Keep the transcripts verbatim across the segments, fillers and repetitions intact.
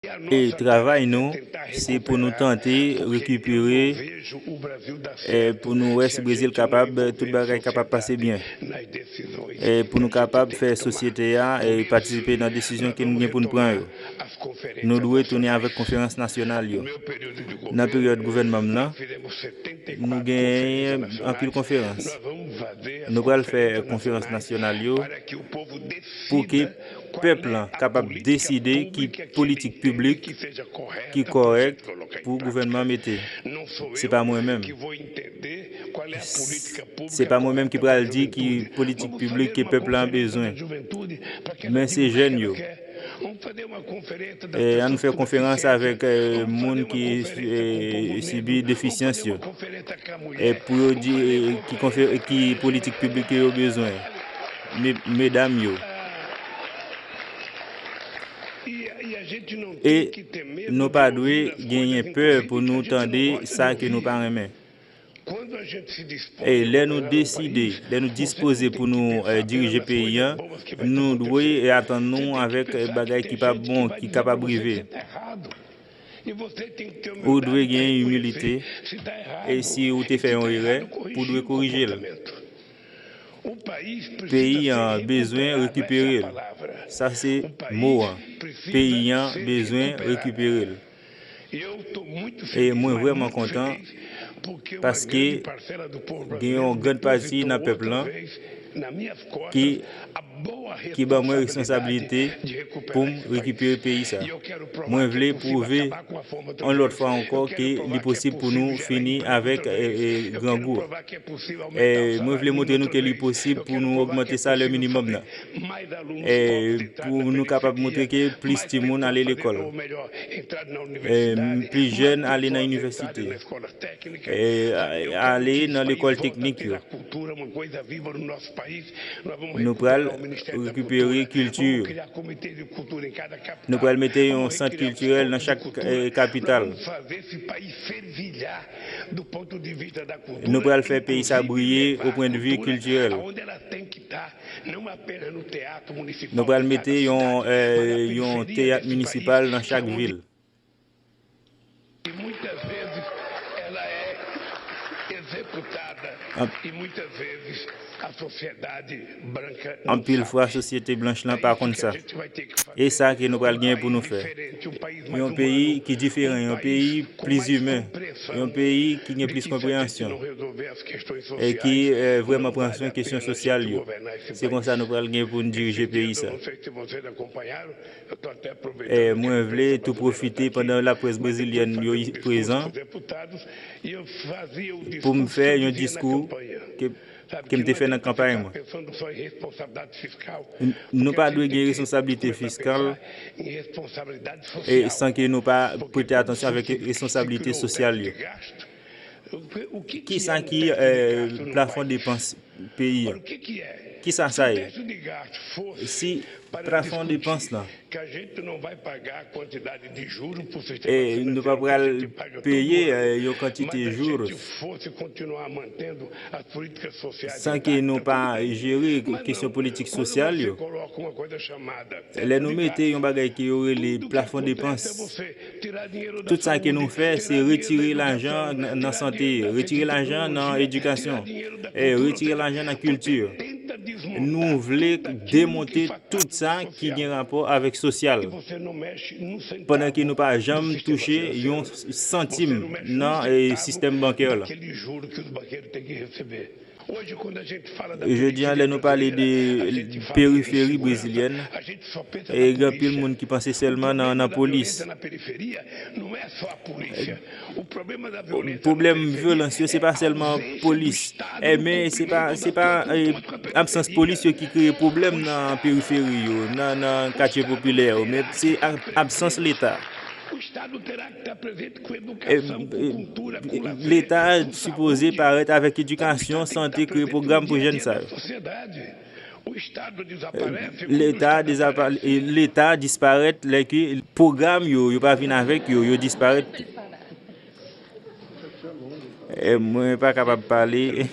E travay nou, se pou nou tante rekipere, e pou nou wè si Brezil kapab, tout bagay kapab pase byen. E pou nou kapab fè sosyete a, e patisipe nan desizyon ke nou gen pou n pran yo. Nou dwe tounen avèk konferans nasyonal yo. Nan peryòd gouvènman m nan, nou genyen anpil konferans. Nou pral fè konferans nasyonal yo pou ke pèp lan kapab deside ki politik piblik ki kòrèk pou gouvènman mete. Se pa mwen menm. Se pa mwen menm ki pral di ki politik piblik ke pèp lan bezwen. Men se jèn yo. E, ann fè konferans avèk, e, moun ki, e, sibi defisyans yo. E pou yo di, e, ki konfe-, ki politik piblik ke yo bezwen. Me-, medam yo. E nou pa dwe genyen pè pou nou tande sa ke nou pa renmen. E lè nou deside, lè nou dispoze pou nou, e, dirije peyi a, nou dwe atann nou avèk, e, bagay ki pa bon, ki kapab rive. Ou dwe gen imilite, e si ou te fè yon erè, ou dwe korije l. Peyi an bezwen rekipere l. Sa se mo an. Peyi an bezwen rekipere l. E mwen vrèman kontan paske gen yon grann pati nan pèp lan ki, ki ban mwen responsablite pou m rekipere peyi sa. Mwen vle pwouve yon lòt fwa ankò ke li posib pou nou fini avèk, e, e, grangou. E mwen vle montre nou ke li posib pou nou ogmante salè minimòm nan. E pou nou kapab montre ke plis timoun ale lekòl. E plis jèn ale nan inivèsite. E ale nan lekòl teknik yo. Nou pral rekipere kilti yo. Nou pral mete yon sant kiltirèl nan chak, e, kapital. Nou pral fè peyi sa briye o pwendvi kiltirèl. Nou pral mete yon, e, yon teyat minisipal nan chak vil. An-, anpil fwa, sosyete blanch lan pa konn sa. E sa ke nou pral gen pou nou fè. Yon peyi ki diferan, yon peyi plis imen, yon peyi ki gen plis konpreyansyon, e ki, e, vrèman pran swen kesyon sosyal yo. Se konsa nou pral gen pou n dirije peyi sa. E mwen vle tou pwofite pandan laprès brezilyèn yo prezan pou m fè yon diskou ke, ke m te fè nan kanpay mwen. N-, nou pa dwe gen responsablite fiskal, e san ke nou pa prete atansyon avèk responsablite sosyal yo. Kisa ki, e, plafon depans peyi a? Kisa sa ye? Si plafon depans lan, e nou pa pral peye, e, yon kantite jou san ke nou pa jere kesyon politik sosyal yo. Lè nou mete yon bagay ke yo rele plafon depans, tout sa ke nou fè, se retire lajan nan, nan sante, retire lajan nan edikasyon, e retire lajan nan kilti. Nou vle demonte tout sa ki gen rapò avèk sosyal, pandan ke nou pa janm touche yon santim nan, e, sistèm bankè la. Jodi a, lè nou pale de periferi brezilyèn, e gen anpil moun ki panse sèlman nan, nan polis. Pwoblèm vyolans yo, se pa sèlman polis. E, men se pa, se pa, e, absans polis yo ki kreye pwoblèm nan periferi yo, nan, nan katye popilè yo, men se ab-, absans Leta. E, e, Leta sipoze parèt avèk edikasyon, sante, kreye pwogram pou jèn sa yo. Leta dezapa-, e, Leta disparèt lè ke pwogram yo, yo pa vin avèk yo, yo disparèt. E mwen pa kapab pale.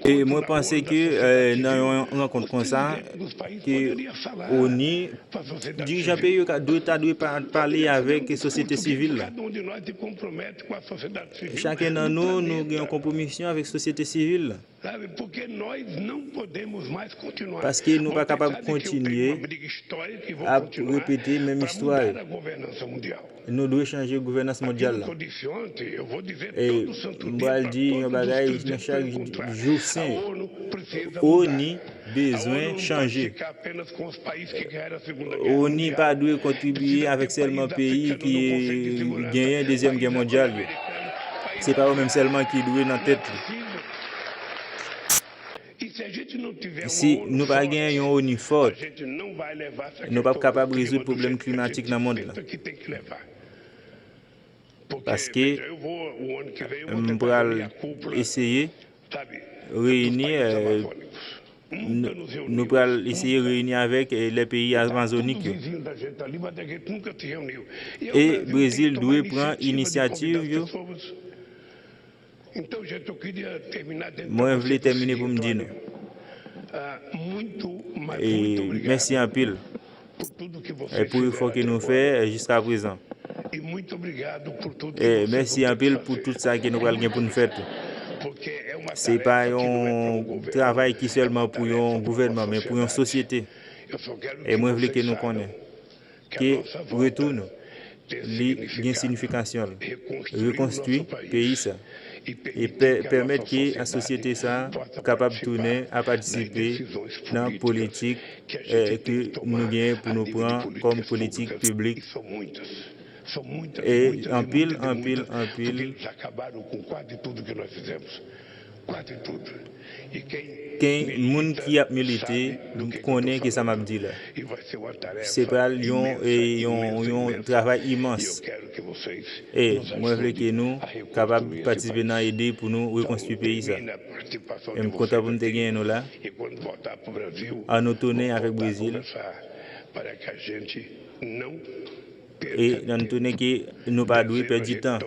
E mwen panse ke eh, nan yon rankont konsa, ke oni, dirijan peyi yo ka dwe ta dwe pa- pale avèk sosyete sivil la. Chaken nan nou, nou gen yon konpwomisyon avèk sosyete sivil la. Paske nou pa kapab kontinye ap repete menm istwa yo. Nou dwe chanje gouvènans mondyal la. E m pral di yon bagay nan chak jou sen. Oni bezwen chanje. Oni pa dwe kontribiye avèk sèlman peyi ki genyen Dezyèm Gè Mondyal yo. Se pa yo menm sèlman ki dwe nan tèt li. Si nou pa gen yon oni fò, nou p ap kapab rezoud pwoblèm klimatik nan mond lan. Paske m pral eseye reyini, eh, n- nou pral eseye reyini avèk eh, lè peyi amazonik yo. E Brezil dwe pran inisyativ yo. Mwen vle tèmine pou m di nou. E mèsi anpil eh, pou efò ke nou fè eh, jiska prezan. E mèsi anpil pou tout sa ke nou pral gen pou nou fè tou. Se pa yon travay ki sèlman pou yon gouvènman, men pou yon sosyete. E mwen vle ke nou konnen ke retou nou, li gen sinifikasyon l. Rekonstwi peyi sa. E pè- pèmèt ke sosyete sa kapab tounen a patisipe nan politik eh, ke nou gen pou nou pran kòm politik piblik. E anpil, anpil, anpil ken moun ki ap milite konnen ki sa m ap di la. Se pral yon, eh, yon, yon travay imans. E mwen vle ke nou kapab patisipe nan ede pou nou rekonstwi peyi sa. E m kontan pou m te genyen nou la. An nou tounen avèk Brezil. E an nou tounen ke nou pa dwe pèdi tan.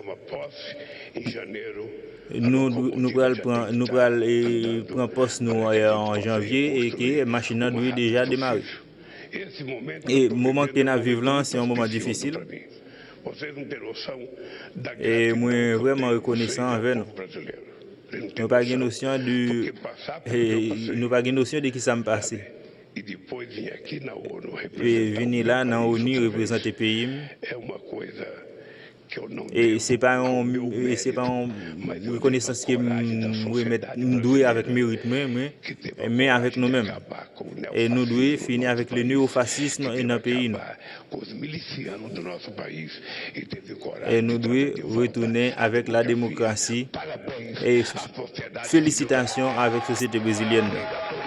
Nou, dwe- nou pral pran, nou pral eh, pran pòs nou eh, an janvye e ke machin nan dwe deja demare. E moman ke n ap viv lan, se yon moman difisil. E mwen vrèman rekonesan anvè nou. Nou pa gen nosyon de, eh, nou pa gen nosyon de ki sa m pase. E vini la nan oni reprezante peyi m. E se pa yon, e se pa yon rekonesans ke m remèt, m dwe avèk merit mwen, mwen, men avèk nou menm. E nou dwe fini avèk le neofasism nan peyi nou. E nou dwe retounen avèk la demokrasi. E felisitasyon avèk sosyete brezilyèn nan.